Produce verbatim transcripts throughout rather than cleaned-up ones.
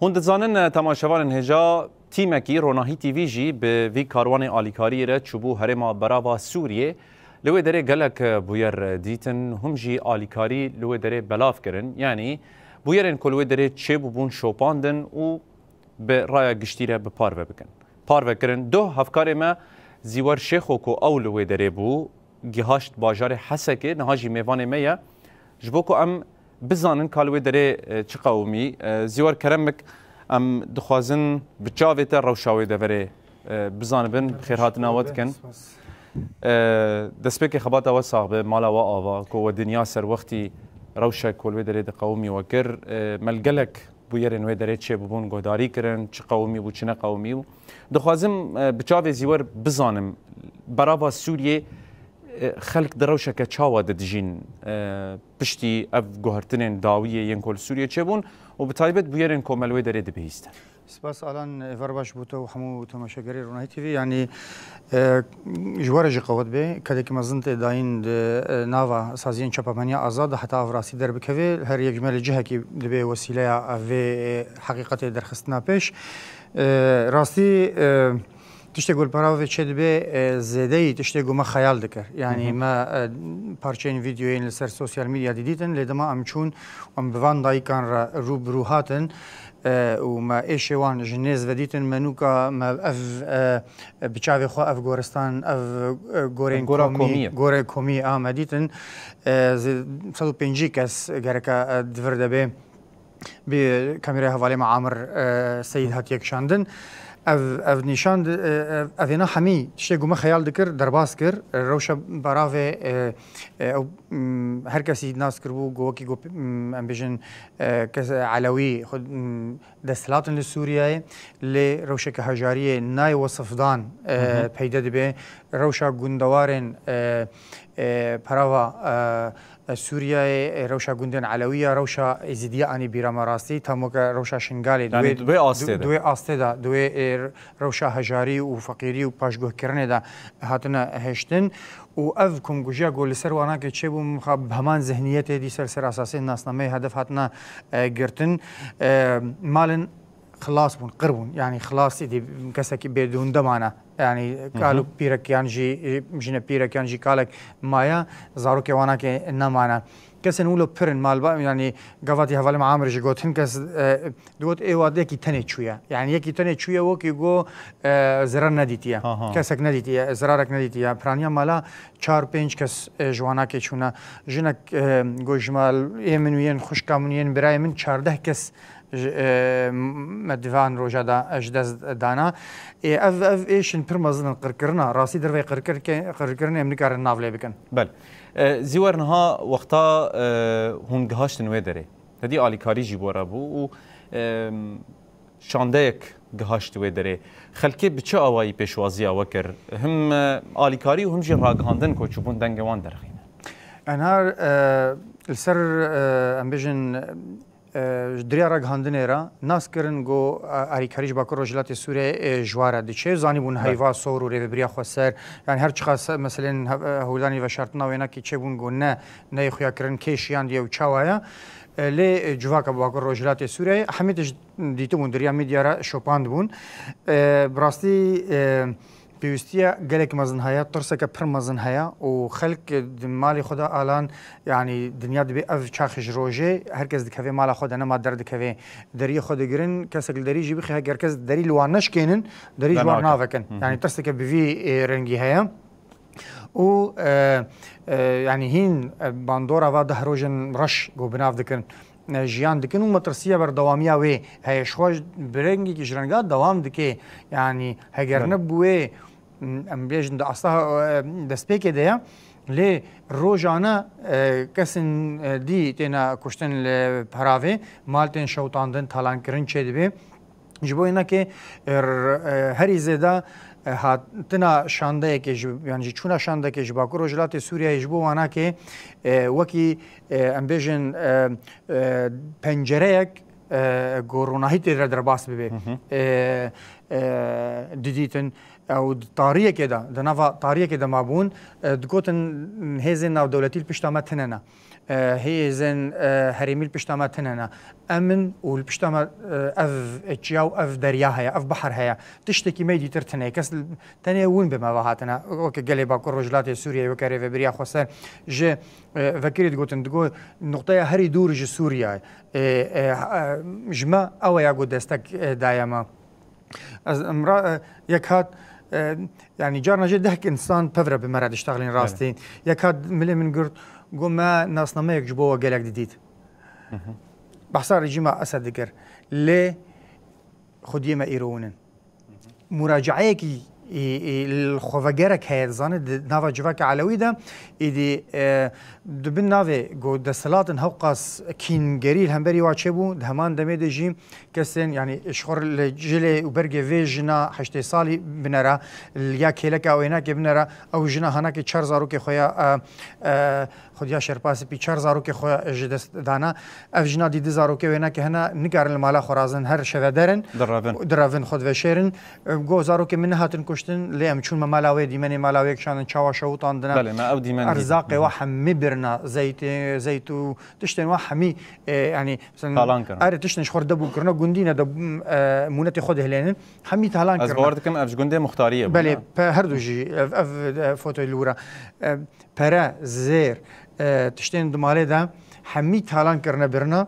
Hûn dizanin, e, temaşevanên hêja, tîmekî Ronahî T V jî bi vî karwanê alîkariyê re çûbû herêma berava Sûriyê. Li wê derê gelek, e, bûyer, e, dîtin, hûn jî alîkarî li wê derê belav kirin. Yanî bûyerên ku li wê derê çêbûbûn şopandin û bi raya giştî re bi parve bikin. Parve kirin. Duh hevkarê me Zîwer Şêxo ku ew li wê derê bû, gihaşt bajarê Hesekê, niha jî mêvanê me ye. Ji bo ku em bizanin ka li wê derê, e, çi qewimî. E, Zîwer, kerem bik, em dixwazin bi çavê te rewşa wê deverê, e, bizanibin. Xêrhatina we dikin. Spas. E, destpêkê xebata we sax be, mala we ava, ku we dinya ser wextî rewşek ku li wê derê diqewimî we kir. E, me li gelek bûyerên wê derê çêbûbûn guhdarî kirin, çi qewimî bû, çi neqewimî bû. Dixwazim, e, bi çavê Zîwer bizanim, berava Sûriyê, e, xelk di rewşeke çawa de dijîn, e, piştî ev guhertinên dawiyê yên ku li Sûriyê çêbûn û bi taybet bûyerên ku me li wê derê dibihîstin. Spas Alan, êvar baş bo te û hemû temaşegerê Ronahî T V. Yanî, e, ji we re jî qewet be. Kedekî mezin tê dayîn di, e, nava saziyên çapemeniya azad de heta ev rastî derbikeve. Her yek ji me li cihekî dibe wesîleya vê, e, heqîqetê derxistina pêş. E, rastî, e, tiştê ku li peravê çêdibe, e, zêdeyî tiştê ku me xeyal dikir. Yanî Hı hı. me, e, parçeyên vîdeoyên li ser sosyal medya dîdîtin, lê dema em çûn, em bi van dayikan re rû bi rû hatin, e, û me êşê wan ji nêz ve dîtin, me nûka me ev, e, bi çavê xwe ev goristan, ev, e, gorên Gora komî, komî ye. Gorê komî a me dîtin, e, zê-, sed û pêncî kes gereke, e, di vir de bê. Bi kameraya hevalê me Amir, e, Seyîd hatiye kişandin. Ev, ev nîşan di, e, ev, ev êna hemî tiştê ku me xeyal dikir, derbas kir. Rewşa beravê, e, e, ew, m, her kesî nas kiribû, ku wekî ku, m, em bêjin, e, kes, Elewî xwe, m, desthilat in li Sûriyeyê, lê rewşeke hejariyê nayê wesifdan, e, Hı hı. peyde dibe. Rewşa gundewarên, e, e, perava, e, e, Sûriyeyê, e, rewşa gundên Elewî ya, rewşa Êzidiya anî bîra me rastî, tam weke rewşa Şingalê, Yanî di wê, di wê astê di, de. Di wê astê de, di wê, e, rewşa hejarî û feqîrî û paşguhkirinê de hatine hêştin. Û ev komkujiya ku li ser wanakê çêbû, min xwe bi heman zihniyetê dîsa li ser esasê nasnameyê hedef hatine, e, girtin. E, malin xilas bûn, qir bûn. Yanî xilas êdî kesekî bêdûnde mane. Yanî Hı hı. kal û pîrek yan jî, jine pîrek yan jî kalek maye, zarokê wanakê nemane. Kesên wilo pir in, malba, yanî gavatî hevalê me Amir jî got, hin kes, e, digot, ê wat yekî tenê çûye. Yanî yekî tenê çûye, wekî got, e, zirar nedîtiye. Ha, ha. Kesek nedîtiye, zirarek nedîtiye. Piraniya mala çar pênc kes, e, ji wanakê çûne. Jinek, e, got, ji mal ê min û yên xwişka min û yên birayê min çardeh kes ji, e, me di van roja de, e, ji dest dana. Ê, ev, ev êşin pir mezin in qirkirina. Rastî derveyê qirkirke-, qirkirinê em nikarin nav lê bikin. Bel. E, Zîwer, niha wexta, e, hûn gihaştin wê derê, te dî alîkarî jî bo re bû û, e, şandeyek gihaşt wê derê. Xelkê bi çi awayî pêşwaziya we kir? Him, e, alîkarî û him jî ragihandin ku çûbûn dengê wan derxîne. Enhar, e, li ser, e, em bêjin, e, ji diriya ragihandinê re nas kirin ku, e, alîkarî ji Bakur Rojhilatê Sûriyeyê, e, ji wa re diçe. Zanîbûn Belê. heyva sor û rêvebiriya xweser. Yanî her çiqas meselên he-, e, hewldanî veşartina wênakî çêbûn ku ne, neyê xuyakirin kê şiyandiye û çawa ye. E, lê, e, civaka Bakur Rojhilatê Sûriyeyê hemî tişt dîtibûn, diriya medya re şopandibûn. E, bi rastî, e, pêwîstiya gelek mezin heye, tirseke pir mezin heye û xelk di malê xwe de alan, yanî dinya dibê ev çax ji rojê, her kes dikeve mala xwe de, nema derdikeve, deriyê xwe digirin, kesek li derî jî bixê, heger kes derî li wan neşkênin, derî ji wan Venakin. navekin. Hı hı. Yanî tirseke bi vî, e, rengî heye. Û, e, e, yanî hîn, e, bandora va deh rojên reş ku bi nav dikin, e, jiyan dikin û metirsiya berdewamiya wê heye. Ji xwe bi rengekî ji renga dewam dike. Yanî heger Belê. ne bi wê, m, em bêjin di asta, e, destpêkê de ye. Lê rojane, e, kesên, e, dî têne kuştin li peravê, mal tên şewtandin, talankirin çêdibe. Ji bo wê neke, e, r-, e, herî zêde, e, hatina şandeyekê ji, yan jî çûna şandekê ji Bakur Rojhilatê Sûriyeyê ji bo wanakê, e, wekî, e, em bêjin, e, e, pencereyek, e, ku ronahî tê re derbas bibe. Hı hı. E, e, didîtin, ew di tariyekê de, di nava tariyekê de mabûn, e, digotin hêzên navdewletî li pişta me tine ne. E, hêzên, e, herêmî li pişta me tune ne. Em in û li pişta me, e, ev çiya û ev derya heye, ev behar heye. Tiştekî me dîtir tune. Kes l-, tenê win bi me ve hatine. Weke gelê Bakur Rojhilatê Sûriyeyê, weke Rêvebiriya Xweser ji, e, vekirî digotin, digo, nuqteya herî dûr ji Sûriyeyê. E, e, e, ji me ew e ya ku destek, e, daye me. Ez emra, e, yek hat, e, yani carna jê dehk insan pevre bi me re diştexlîn rastî. Yek hat milê min girt, got, me nasnameyek ji bo we gelek didît. Behsa rejîma Esed dikir. Lê xwediyê me îro hûn in. Muracaeyekî, î, î, li xwevegerek heye, dizanî, di nava civaka Elewî de, îdî, e, di bin navê ku desthilatin hewqas kîngerî li hemberî wa çêbû, di heman demê de jî kesên, yanî ji xwe li cilê û bergê vê jina heştê salî binera, li ya kêleka wênakê binera, ew jina hanakê çar zarokê xwe ya, e, e, Xwediya şerpasî pî çar zarokê xwe ji dest dana. Ev jina dî du zarokê wênakê hene, nikarin li mala xwe razin, her şeveder in. Direvin. Direvin, xwe diveşêrin. Go zarokê min nehatin kuştin, lê em çûn me mala wê, dîmenê mala wê kişandin, çawa şewitandine. Belê, me ew dîmen dîtin. Erzaqê wa hemî birina, zeytê, zeyt û tiştên wa hemî, e, yanî, mesela, Talan kirin. Erê, tiştên ji xwe re debû kirine, gundî ne de, e, mûnetê xwe dihilênin. Hemî talan kirine. Ez bawer dikim ev ji gundê muxtariyê bû, Belê, ne? Pe-, her du jî ev, ev, e, fotoyê li wira. E, pere, zêr, e, tiştên di malê de hemî talan kirine birina.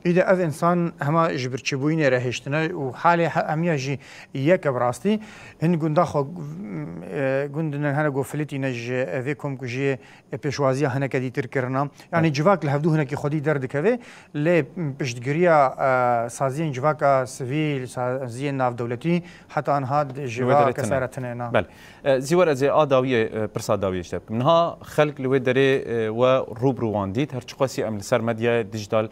Îde ev însan hema ji birçîbûyînê re hêştine û halê he-, hemiya jî yek e bi rastî. Hin gunda xwe, e, gundin hene ku filitîne ji vê komkujiyê, e, pêşwaziya hineke dîtir kirina. Yanî civak li hevdû hinekî xwedî derdikeve, lê piştgiriya, e, saziyên civaka sivîl, saziyên navdewletî heta niha di ji Li wê va derê kesa tune. re tune ne. Belê. E, Zîwer, ez ê a dawiyê, e, pirsa dawiyê ji te bikim. Niha xelk li wê derê, e, we rû bi rû wan dît, her çiqasî em li ser medyaya dijîtal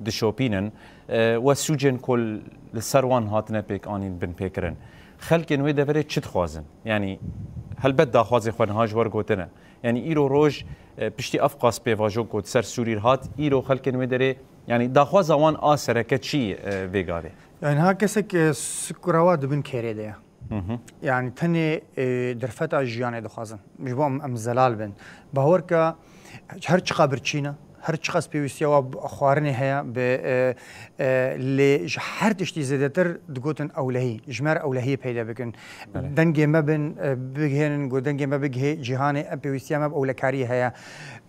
dişopînin, e, we sûcên ku li ser wan hatine pêk anîn, binpêkirin. Xelkên wê deverê çi dixwazin? Yanî helbet daxwazê xwe niha ji we re gotine. Yanî îro roj, e, piştî ev qas pêvajo ku di ser Sûrî re hat, îro xelkên wê derê, yanî daxwaza wan a sereke çi, e, vê gavê? Yanî niha kesek, e, sik û rewa di bin kêrê de ye. Hı hı. Yanî tenê, e, derfeta jiyanê dixwazin. Ji bo em, em zelal bin. Bawer ke her çiqa birçî ne, her çiqas pêwîstiya wa bi xwarinê heye, bi, e, e, lê ji her tiştî zêdetir digotin ewlehî. Ji me re ewlehiyê peyde bikin. Belê. Dengê me bin, e, bigihênin, ku dengê me bigihê cîhanê, em pêwîstiya me bi ewlekariyê heye.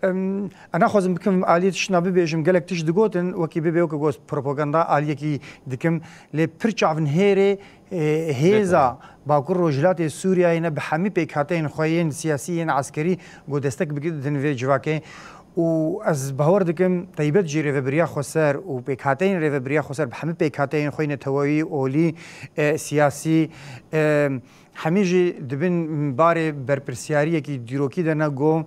Em, ez naxwazim bikim aliyê tiştna bibêjim, gelek tişt digotin, wekî bibê weke got propaganda aliyekî dikim. Lê pir çavnihêrê, e, hêza Bakur Rojhilatê Sûriyeyê ne bi hemî pêkhateyên xwe yên siyasî, yên eskerî ku destek bigidin vê civakê. Û ez bawer dikim, taybet jî Rêvebiriya Xweser û pêkhateyên Rêvebiriya Xweser bi hemî pêkhateyên xwe yên neteweyî, olî, e, siyasî, e, hemî jî di bin barê berpirsiyariyekî dîrokî de ne ku,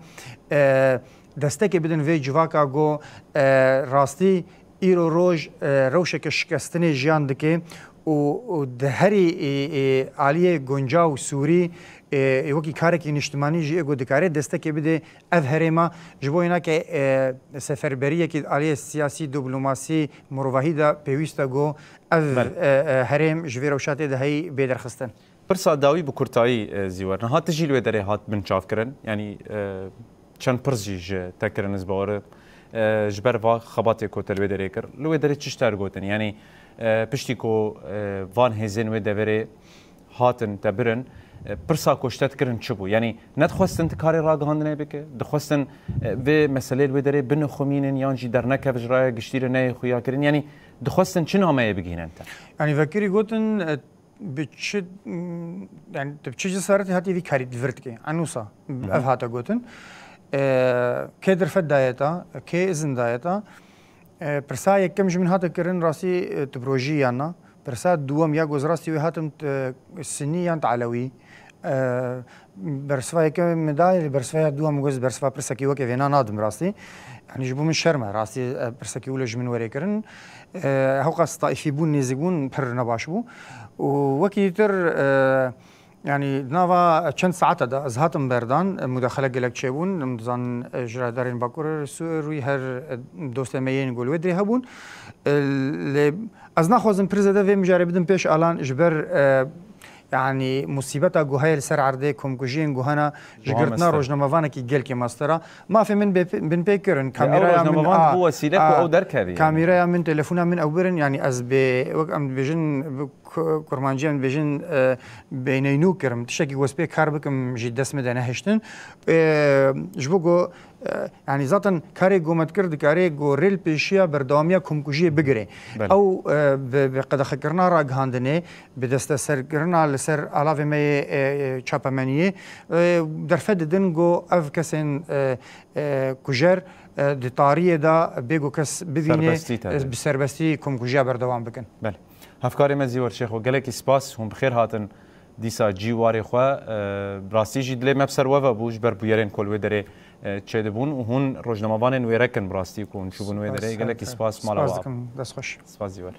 e, destekê bidin vê civaka ku, e, rastî îro roj, e, rewşeke şikestinê jiyan dike û, û di herî, e, e, aliyê guncaw û sûrî, e, e, wekî karekî niştimanî jî ê ku dikare destekê bide ev herêma, ji bo hênake, e, seferberiyekî aliyê siyasî, diplomasî, mirovahî de pêwîst e ku ev, Belê. e, e, herêm ji vê rewşatê de heyî bê derxistin. Pirsa dawî bi kurtayî, e, Zîwer. Niha tu jî li wê derê hat binçavkirin. Yanî, e, çend pirs jî ji te kirin, ez bawer, e, ji ber va xebatê ku te li wê derê kir. Li wê derê çi ji te re gotin? Yanî, e, piştî ku, e, van hêzên wê deverê hatin te birin, e, pirsa ku ji te dikirin çi bû? Yanî nedixwestin tu karê ragihandinê bike? Dixwestin, e, vê meselê li wê derê binixumînin yan jî dernekeve ji raya giştî re neyê xuyakirin? Yanî dixwestin çi nameyê bigihînin te? Yanî vekirî gotin, e, bi çi, m, yani, tu bi çi cesaretê hatî vî karî li vir dikî? Enûsa, Hı hı. ev hate gotin. E, kê derfet daye te, kê izin daye te? E, pirsa yekem ji min hate kirin, rastî, e, tu bi rojî yan na. Pirsa duwem ya goz rastî wê hatim, e, sinî yan tu elewî? E, bersiva yekem min da, lê bersiva ya duwem goz bersiva pirsekî weke vêna nadim rastî. Yani ji bo min şerm e, rastî, e, pirsekî wilo ji min werê kirin. E, hewqas taîfîbûn, nêzîkbûn pir nebaş bû. Û wekî dîtir, e, yani nava çend saete de ez hatim berdan, e, mudaxele gelek çêbûn. Em dizanin, e, ji radarên Bakur, Sûrî her, e, dostê me yên ku li wê dirê hebûn. E, lê ez naxwazim pir zêde vê mijarê bidim pêş alan ji ber, e, yanî musîbeta ku heye li ser erdê, komkujiyên ku hene, ji girtina rojnamevanekî gelkî mestir e. Mafê min bê-, binpê kirin. Kamîraya min, rojnamevan bû wesîle ku ew derkevî. Kamîraya min, telefona min ew birin, yanî ez bê, wek em dibêjin, bi ku-, kurmancî em dibêjin, e, bêneynû kirim. Tiştekî wes pê kar bikim jî dest min de nehiştin. E, ji bo ku, e, yanî zaten karê ku me dikir dikarê ku rê li pêşiya berdewamiya komkujiyê bigire. Ew, e, bi, bi qedexekirina ragihandinê, bi desteserkirina li ser alavê me yê, e, e, çapemeniyê, e, derfet didin ku ev kesên, e, e, kujer, e, di tariyê de bê ku kes bibîne, e, bi serbestî komkujiya berdewam bikin. Belê. Hevkarê me Zîwer Şêxo, gelekî spas, hûn bi xêr hatin dîsa cî warê xwe. E, rastî jî dilê me bi ser we ve bû, ji ber bûyerên ku li wê derê, e, çêdibûn û hûn rojnamevanên wêrek in bi rastî ku hûn çûbûn wê derê. Gelekî spas, mala we. Spas dikim, dest xweş. Spas Zîwer.